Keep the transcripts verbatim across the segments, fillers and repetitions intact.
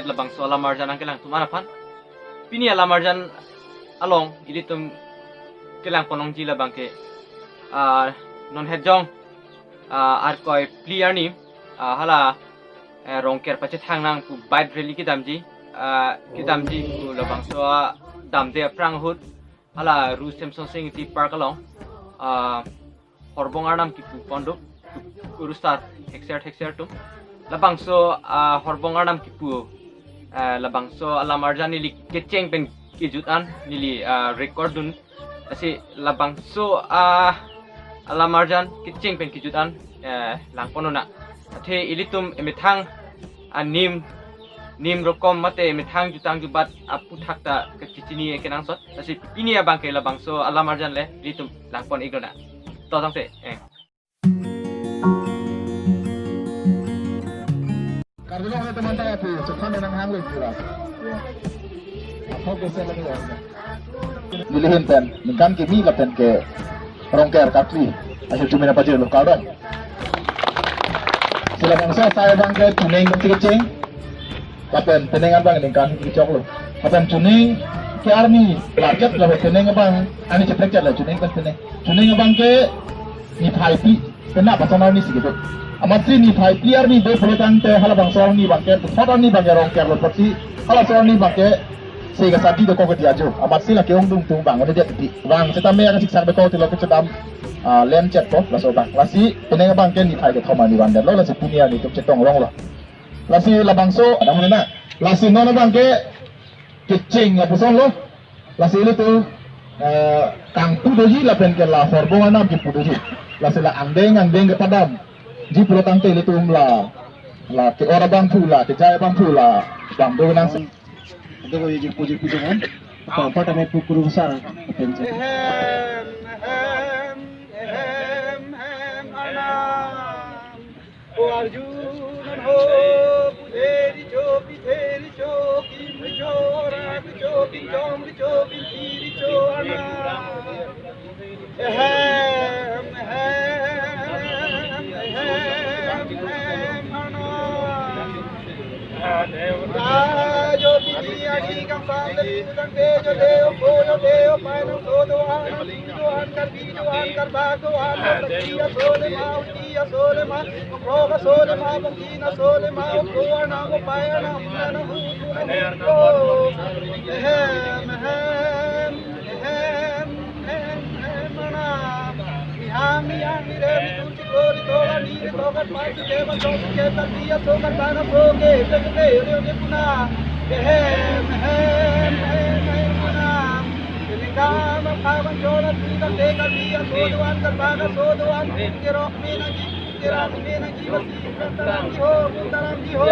Labangso alamarjan nangkelang atum aphan. Pini alamarjan along ilitum kelang ponlongji labang ke, ah, non het jong, ah, Arkoi phli arni, ah, hala, eh, Rongker pachethang nang pu bike rally kedamji, ah, kedamji pu labangso, ah, damde aphrang ahut, hala Ru Semsonsing Ingti Park along, ah, horbong arnam kipu pon do, kurusar thekser thekser atum. Labangso, ah, horbong arnam kipu, ah, labangso alamarjan neli kecheng pen kejut an neli, ah, record dun. Lasi labangso, ah, alamarjan kecheng pen kejut an, eh, lang pon nang. Athe ilitum emethang anim, nim rokom mate emethang jutang jubat aphuthak ta kachechini kenangsot. Lasi pini abang ke labangso alamarjan le ilitum lang pon ik nang. To tangte, eh. Karbi Anglong teman-teman, cepat menang hang lu kira. Ya. Apa bisa lagi ya? Neli ahin pen, ningkan kimi lapen ke Rongker Karbi, akhir cumi apa aja lo kardom. Sila bangso asai abang ke tuning kecheng, lapen penang abang ningkan kechok lo. Lapen tuning ke arni, largest lapen penang abang, ani ceplek chat la tuning pen penang. Tuning abang ke niphai phli, penang pasang arni si kedo. Amatsi niphai phli arni do pulo tangte halabangso arni abang ke, puthot arni abang ke Rongker lo pasi, halaso arni abang ke, se kasadi dokok ke diajo. Amatsi lake ongdung tung abang, ode dia titi. Abang, seta me akan siksak dokok tilo kechedam, ah, lem chet ko, laso abang. Lasi, penang abang ke niphai kethom arni abang lo, lasi pini arni atum chetong rong lo. Lasi labangso, ada mana? Lasi non abang ke, kecheng lapuson lo. Lasi ilitum, eh, kangpu doji lapen ke la horbong arnam kipu doji. Lasi la angdeng angdeng kepadamji pulo tangte ilitum la, la ke-or abangphu la, kejai abangphu la, dam do nang se. Ado ko ye puji puji kan. Apa apa tame pukuru besar. Ahem, ahem, ahem, ahem, anam. O Arjun ho, puderi cho, pitheri cho, kimri cho, rak cho, pinchom cho, pinthiri cho, ana. Ehem, ehem, ehem, ana. Da jo pini adi kangsam le pudang te jo de o ko jo de o pai nang so do an, do an, Karbi do an, Karbak do an, Karbi aso le ma, Karbi aso le ma. Rok aso le ma, bangkin aso le ma, ko arnam, ko pai arnam, arnam hu hu na hu ko. Ehem, ehem, ehem, ehem, ehem, arnam. Mihang, mihang, mire, mitum, chiklo, rito, kani, rito, kan, pan, sike, ban, song, sike, kan, dia, so, kan, bana, so, ke, ke, ke, ke, re, re, puna. Ehem, ehem, ehem, ehem, arnam. Kami kama, kawan, jona, tu, kan, te, kan, dia, so, doan, kan, bana, so, doan, ke, rok, me, na, ki. Taram ji ho, taram ji ho.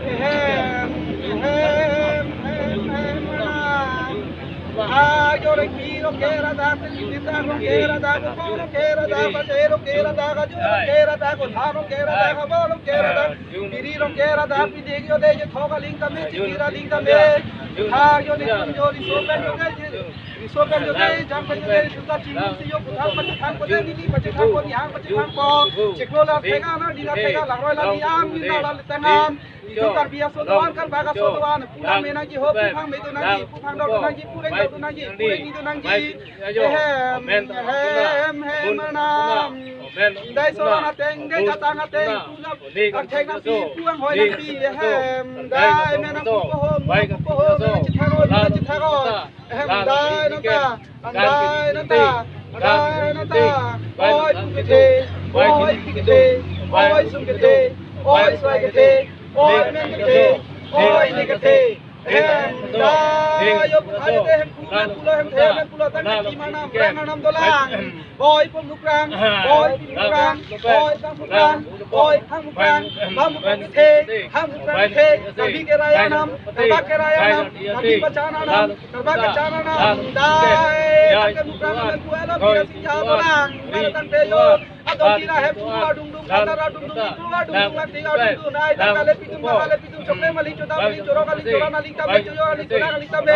Ehem, ehem, ehem, ehem, arnam. Ha, jo rengpi rong kera dak, teli dak rong kera dak, ko rong kera dak, pase rong kera dak, jo rong kera dak, ko tha rong kera dak, ko rong kera dak. Piri rong kera dak, pidek jo de, je thok aling kame, chikir aling kame. Ha, jo ne tum jo riso pen jo ke. Riso pen jo ke, jang pen jo ke, suta chingsi jo, puthak pachethang ko de, neli pachethang ko, nihang pachethang ko. Chiklo la tengan, neli la tengan, langroi la lian, neli la tengan. Itum Karbi aso doan, Karbak aso doan, pulang me nangji ho, puphang me do nangji, puphang do nangji, pureng do nangji, pureng ni do nangji. Ehem, ehem, ehem, arnam. Dai soron ateng, dai chatang ateng, pulang, ateng nangpi, pulang hoi nangpi, ehem, dai me nangpu poho, mu nangpu poho, me nangchethang o, me nangchethang o. Ehem, dai nangta, dai nangta, dai nangta. Oi pum kethe, oi pum kethe, oi sum kethe, oi suai kethe, oi men kethe, oi ne kethe. Ehem, dai yo pum kethe, hem pum, hem pulo, hem the, hem pulo, tang ki manam, rang anam dolang. Oi pum lukrang, oi pum lukrang, oi pum lukrang. Oi, hang mukrang, hang mukrang kethe, hang mukrang kethe, Karbi kerai anam, Karbak kerai anam, Karbi pachan anam, Karbak kachan anam, dai, tangte mukrang anam kualo, kira sinja orang, mara tangte yo, adon tira hem pura dung dung, antara dung dung, pura dung dung, lati dung dung, dai, tangte le pitung, tangte le pitung, chokle mali, choda mali, chorok mali, chora mali, tambe, choyo mali, chora mali, tambe.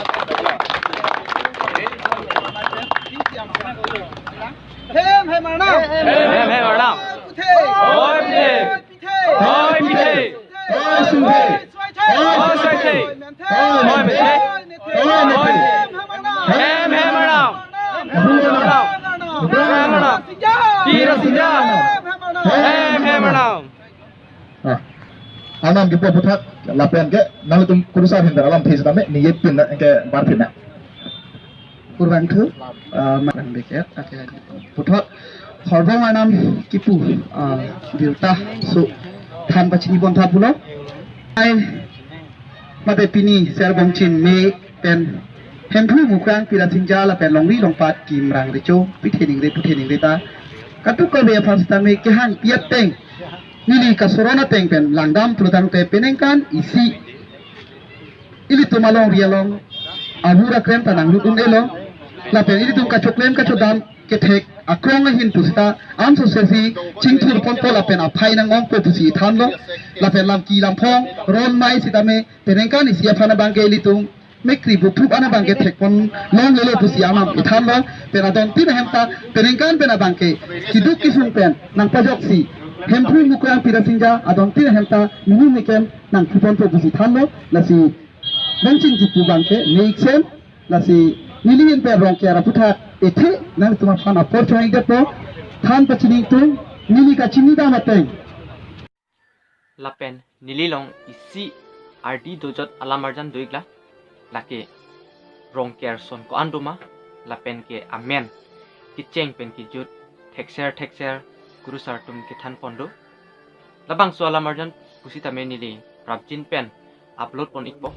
Hem hem arnam. Hem hem arnam. Oi puthe. Oi puthe. Oi puthe. Oi sungthe. Oi sungthe. Oi menthe. Oi menthe. Hem hem arnam. Hem hem arnam. Hem hem arnam. Pirasinja. Hem hem arnam. Ah. Arnam kepu aphuthak lapen ke nanglitum kurusar ahin pen alamthe sitame ningjeponang ke barpinang. Kurvangthu, ah, ma- Kurvang beket, ake puthot horbong arnam kepu, ah, birta so than pachini pontha pulo. Ai, mate pini Ser Bongchin me pen Hemphu Mukrang Pirasinja lapen longri longpat Kimrang Recho pithe ningri pithe ningri ta katuk kave aphan sitame kehang pi ateng neli kasoron ateng pen langdam pulotangte peningkan isi ilitum alongri along abura krem ta nanglut un-elo lapen ilitum kachoklem kachodam kethek akrong ahin pusita ansose si chingthur ponpo lapen aphai nang-ongpo pusi thanlo lapen lamki lamphong ron mai sitame peningkan isi aphan abangke ilitum mekri buphup an abangke thekpon longlelo pusi arnam ithanlo pen adon tin ahem ta peningkan pen abangke kiduk kisung pen nangpajoksi Hemphu Mukrang Pirasinja adon tin ahem ta mini mekem nangphuponpo pusi thanlo lasi Bongchin kepu abangke me iksen lasi neli ahin pen Rongker aphuthak ethe nangtum aphan apor chongikdetpo than pachini tung neli kachini dam ateng. Lapen neli along isi ardi dojot alam arjan do-iklo. Lake Rongker ason ko-an doma lapen ke amen kecheng pen kejut thekser thekser kurusar atum kethan pon do. Labangso alam arjan pusitame neli prapjin pen upload pon-ikpo.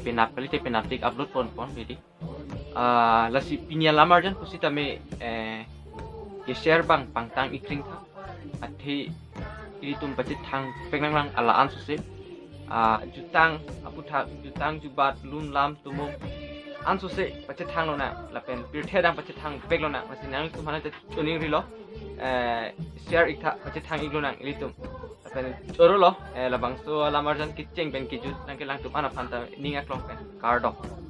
Penap kalite penapdik upload ponpo neli. Ah, lasi pini alam arjan pusitame, eh, ke-share abang pangtang ikring tha. Athe ilitum pachethangvek nanglang ala ansose. Ah, jutang aphuthak, jutang jubat, lun lam tumum ansose pachethang lonang lapen pirthe adang pachethangvek lonang. Lasi nangtum aphan ta choningrilo, eh, share ik tha, pachethang ik lonang ilitum. Lapen chorolo, eh, labangso alam arjan kecheng pen kejut nangkelangtum an aphan ta ning aklong pen kardom.